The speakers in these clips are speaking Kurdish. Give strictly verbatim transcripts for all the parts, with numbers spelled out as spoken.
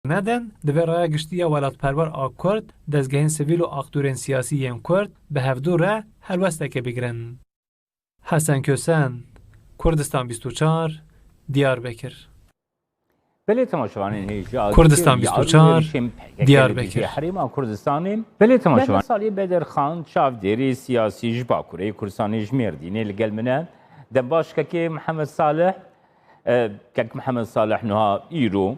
Nedin, divê raya giştî ya welatperwer a Kurd, dezgehên sivîl û aktorên siyasî yên Kurd bi hevdû re helwesteke bigirin. Hesen Kösen, Kurdistan bîst û çar, Diyarbekir. Belê temaşevanên hêja, Kurdistan bîst û çar, Diyarbekir. Herêma Kurdistanê. Belê temaşevan. Mehmet Salih Bedirxan, çavdêrê siyasî ji Bakurê Kurdistanê ji Mêrdînê li gel min e. Dem baş kekê Mihemed Salih. E, kek Mihemed Salih niha îro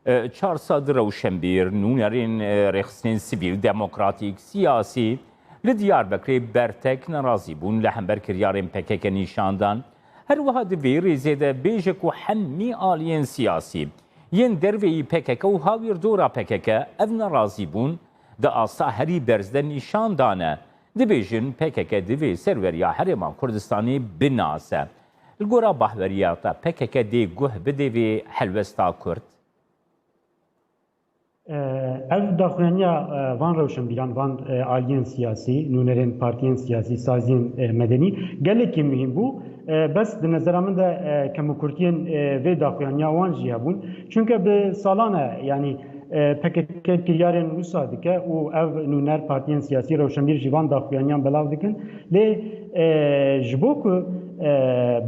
E, çar sed rewşenbîr, nûnerên, e, rêxistinên sivîl, demokratîk, siyasî li Diyarbekirê bertek nerazîbûn li hember kiryarên P K K nîşan dan. Her wiha di vê rêzê de bêje ku hemî aliyên siyasî yên derveyî P K K û hawîrdora P K K ev nerazîbûn di asta herî berz de nîşan dane. Dibêjin P K K divê serweriya Herêma Kurdistanê binase. Li gora bahweriya te P K K dê guh bidê vê helwesta Kurd? Ev daxuyaniya, e, van rewşenbîran, van, e, aliyên siyasî, nûnerên partiyên siyasî, saziyên, e, medenî gelekî muhîm bû. E, bes di nezera min de, e, kemûkurtiyên, e, vê daxuyaniya wan jî hebûn. Çunke bi salan e, yanî, e, P K K kiryarên wisa dike û ev nûner, partiyên siyasî, rewşenbîr jî van daxuyaniyan belav dikin. Lê, e, ji bo ku, e,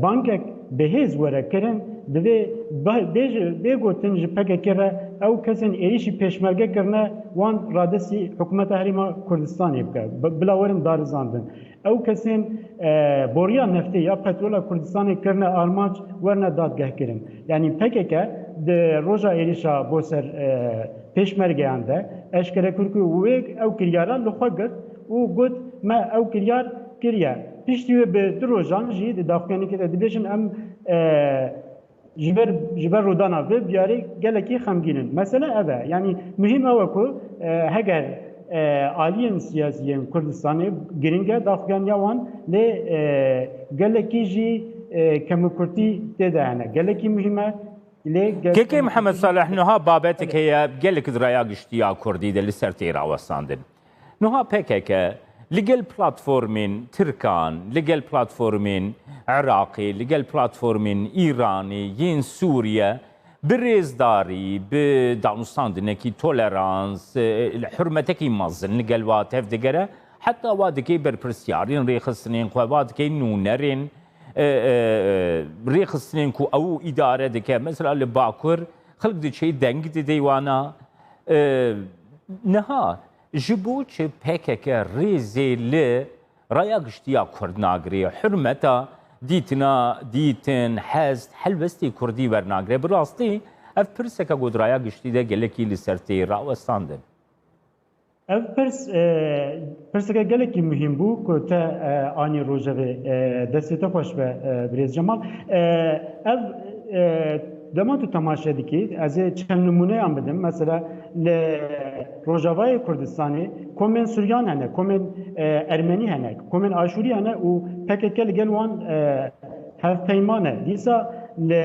bangek bi hêz were kirin, divê be-, bêje-, bê gotin ji P K K re ew kesên êrîşî pêşmerge kirine, wan radestî hikûmeta Herêma Kurdistanê bike. Bi-, bila werin darizandin. Ew kesên, e, boriya neftê ya petrola Kurdistanê kirine armanc, werine dadgehkirin. Yanî P K K di roja êrîşa bo ser, e, pêşmergeyan de eşkere kir ku wê ew kiryara li xwe girt û got, me ew kiryar kiriye. Piştî wê bi du rojan jî di daxuyaniyekê de dibêjin, em, e, ji ber, ji ber rûdana vê biyarê gelekî xemgîn in. Mesele ev e. Yanî muhîm ew e ku, e, heger, e, aliyên siyasî yên Kurdistanê giring e daxuyaniya wan, lê, e, gelekî jî, e, kemûkurtî tê de hene. Gelekî muhîm e. Lê ge-, Kekê Mihemed Salih, niha babetek heye gelek di raya giştî ya Kurdî de li ser tê rawestandin. Niha P K K li gel platformên Tirkan, li gel platformên Iraqê, li gel platformên Îranê, yên Sûriye, bi rêzdarî, bi danûstandinekî tolerans, e, hurmetekî mezin li gel wa tevdigere, heta wa dikê berpirsiyarên rêxistinên xwe, wa dikê nûnerên, e, e, e, rêxistinên ku ew îdare dike. Mesela li Bakur xelk diçê deng didê wana. E, niha ji bo çi P K K rêzê li raya giştî ya Kurd nagirê, hurmeta dîtina, dîtin, hest, helwestê Kurdî wernagire? Bi rastî ev pirseke ku di raya giştî de gelekî li ser tê rawestandin. Ev pirs, e, pirseke gelekî muhîm bû ku te, e, anî rojevê, e, destê te xweş be, e, birêz Cemal. E, ev, e, dema tu temaşe dikî, ez ê çend nimûneyan bidim. Mesela li Rojavayê Kurdistanê komên Suryan hene, komên, e, Ermenî hene, komên Aşûrî hene û P K K li gel wan, e, hevpeyman e. Dîsa li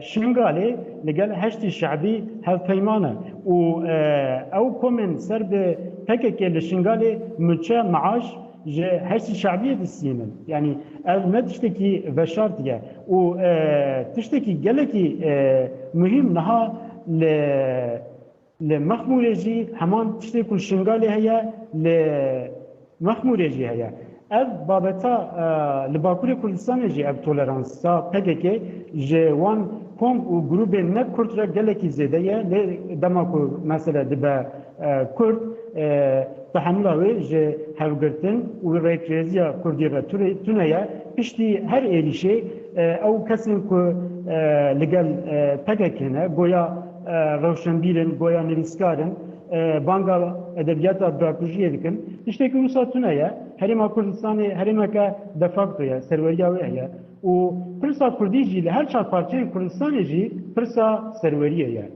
Şingalê li gel Heşdî Şebî hevpeyman e. Û, e, ew komên ser bi P K K li Şingalê muçe, meaş ji Heşdî Şebiyê distînin. Yanî ev ne tiştekî veşartî ye. Û, e, tiştekî gelekî, e, muhîm niha li Li Mexmûrê jî heman tiştê ku li Şingalê heye, li Mexmûrê jî heye. Ev babeta, e, li Bakurê Kurdistanê jî ev toleransa P K K ji wan kom û grûbên ne Kurd re gelekî zêde ye. Lê dema ku mesele dibe, e, Kurd, e, tehemula wê ji hevgirtin û rêkrêziya Kurdî re ture-, tune ye. Piştî her êrîşê, e, ew kesên ku, e, li gel, e, P K K ne, goya, e, rewşenbîr in, goya nivîskar in, e, banga edebiyata birakujiyê dikin. Tiştekî wisa tune ye. Herêma Kurdistanê herêmeke de facto ye, serweriya wê heye. Û pirsa Kurdî jî li her çar parçeyên Kurdistanê jî pirsa serweriyê ye.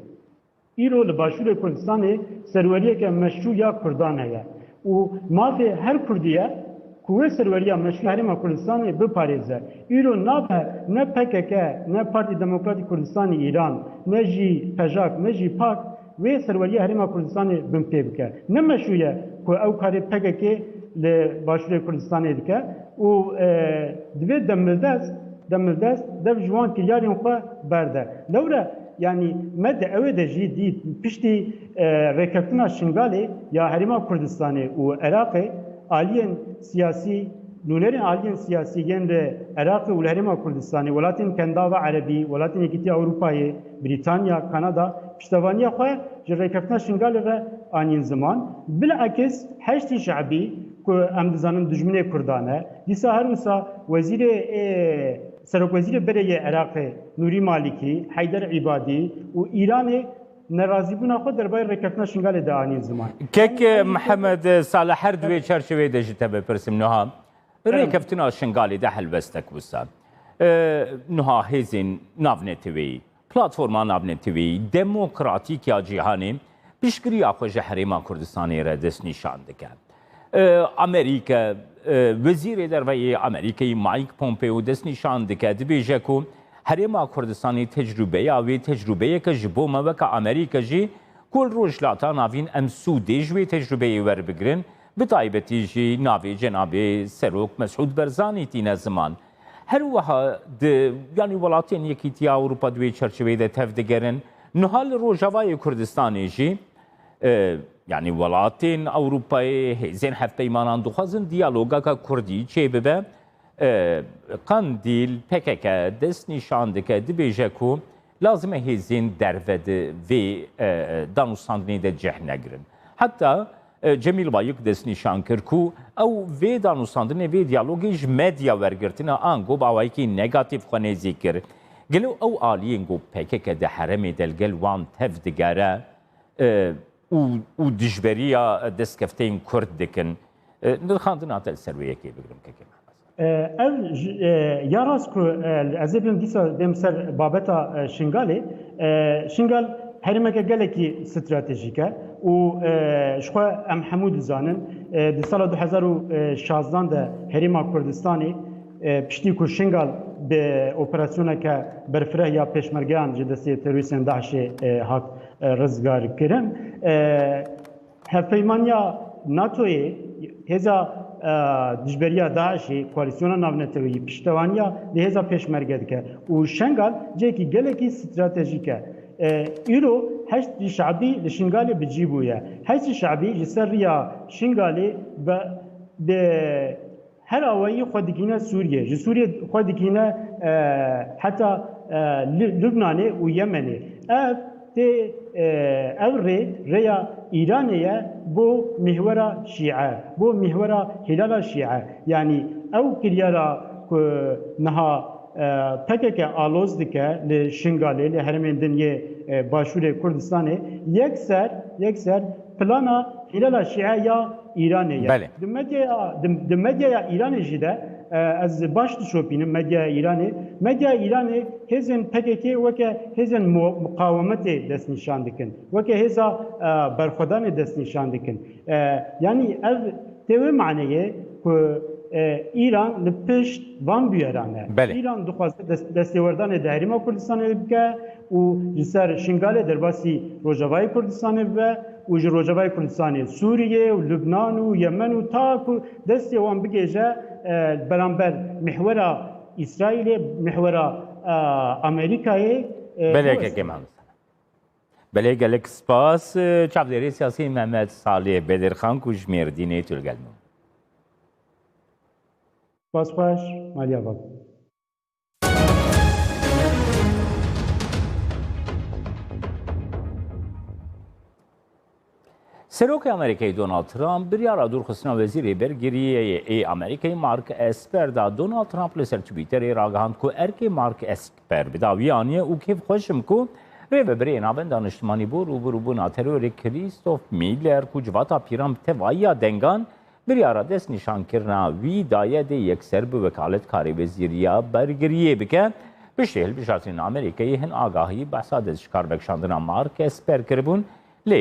Îro li Başûrê Kurdistanê serweriyeke meşrû ya Kurdan heye û mafê her Kurdî ye ku wê serweriya meşrû Herêma Kurdistanê biparêze. Îro nabe ne P K K, ne Partî Demokratîk Kurdistanê Îran, ne jî PJAK, ne jî PAK wê serweriya Herêma Kurdistanê binpê bike. Ne meşrû ye ku ew karê P K K li Başûrê Kurdistanê dike û, e, divê demildest, demildest dev ji wan kiryarên xwe berde. Lewre Yanî me di ewê de jî dît piştî e, rêkeftina Şingalê ya Herêma Kurdistanê û Iraqê aliyên siyasî, nûnerên aliyên siyasî yên li Iraqê û li Herêma Kurdistanê, welatên Kendava Erebî, welatên Yekîtiya Ewropayê, Brîtanya, Kanada piştevaniya xwe ji rêkeftina Şingalê re anîn ziman. Bilakis Heşdî Şe'bî ku em dizanin dijminê Kurdan e, dîsa her wisa wezîrê ê, serokwezîrê berê yê Iraqê Nûrî Malîkî, Heyder Îbadî û Îranê nerazîbûna xwe derbarê rêkeftina Şingalê de anîn ziman. Kek Mihemed Salih, her di wê çerçeveyê de ji te bipirsim niha. Rêkeftina Şingalê de helbestek wisa. E, niha hêzên navneteweyî, platforma navneteweyî, demokratîk ya cîhanê piştgiriya xwe ji Herêma Kurdistanê re destnîşan dike. E, Amerîke, e, Wezîrê Derve yê Amerîkeyê Mike Pompeo destnîşan dike, dibêje ku Herêma Kurdistanê tecrûbeya wê tecrûbeyeke ji bo me weke Amerîke jî ku li Rojhilata Navîn em sûdê ji wê tecrûbeyê werbigirin, bi taybetî jî navê cenabê Serok Mesûd Berzanî tîne ziman. Her wiha di, yanî welatên Yekîtiya Ewropa di wê çerçeveyê de tevdigerin. Niha li Rojavayê Kurdistanê jî, e, yanî welatên Ewropayê, hêzên hevpeymanan dixwazin diyalogaka kurdî çêbibe. E, Qandîl, P K K dest nîşan dike, dibêje ku lazim e hêzên derve di vê, e, danûstandinê de cih negirin. Heta, e, Cemîl Bayik dest nîşan kir ku ew vê danûstandinê, vê diyalogê ji medya wergirtine, ango bi awayekî negatîf xwe nêzîk kir. Gelo ew aliyên ku P K K di herêmê de li gel wan tev digere, e, û, û dijberiya destkefteyên Kurd dikin. E, nirxandina te li ser wê yekê bigirim, Kekê Mehmet. E, ev ji, e, ya rast ku, e, ez ê bêm dîsa bêm ser babeta, e, Şingalê. E, Şingal herêmeke gelekî stratejîk e û, e, ji xwe em hemû dizanin, e, di sala du hezar û şazdan de Herêma Kurdistanê, e, piştî ku Şingal bi operasyoneke berfireh ya pêşmergeyan ji destê terorîstên DAIŞê, e, hat, e, rizgar kirin, e, Hevpeymaniya NATOyê, hêza, e, dijberiya DAIŞê, koalîsyona navneteweyî, piştevaniya li hêza pêşmerge dike û Şingal cihekî gelekî stratejîk e. E, îro Heşdî Şe'bî li Şingalê bi cî bûye. Heşdî Şe'bî ji ser riya Şingalê bi, bi her awayî xwe dikîne Sûriyê. Ji Sûriyê xwe dikîne, e, heta, e, Lü-, Lubnanê û Yemenê. Ev tê, e, ev rê, rêya Îranê ye bo mîhwera Şîe, bo mîhwera Hîlala Şîe. Yanî ew kiryara ku niha, e, P K K aloz dike li Şingalê, li herêmên din yê, e, Başûrê Kurdistanê, yekser, yekser plana Hîlala Şîe ya Îranê ye. Belê. Di medyaya, di, di medyaya Îranê jî de, e, ez baş dişopînim medyaya Îranê. Medyaya Îranê hêzên P K K weke hêzên mu-, muqawemetê destnîşan dikin. Weke hêza, e, berxwedanê destnîşan dikin. E, yanî ev tê wê maneyê ku, e, Îran li pişt van bûyeran e. Belê. Îran dixwaze dest-, destêwerdanê di Herêma Kurdistanê bike û ji ser Şingalê derbasî Rojavayê Kurdistanê bibe û ji Rojavayê Kurdistanê Sûriyê û Lubnan û Yemen û ta ku destê wan bigêje, e, beramber mihwera Îsraîlê, mihwera, e, Amerîkayê, e, Belê, biwestîne. Kekê Mehmet. Belê, gelek spas. Çavdêrê siyasî Mehmet Salih Bedirxan ku ji Mêrdînê tu li gel min. Spas xweş, Maria Bab. Serokê Amerîkayê Donald Trump biryara dûrxistina Wezîrê Bergiriyê ê Amerîkayê Mark Esper da. Donald Trump li ser Twitterê ragihand ku erkê Mark Esper bi dawî aniye û kêfxweş im ku rêvebirê Navenda Niştimanî bo rûbirûbûna terorê Christoph Miller ku civata pîran bi tevahiya dengan biryara destnîşankirina wî daye dê yekser bi wekaletkarê Wezîriya Bergiriyê bike. Piştî hilbijartinên Amerîkayê hin agahî behsa dest ji kar vekişandina Mark Esper kiribûn.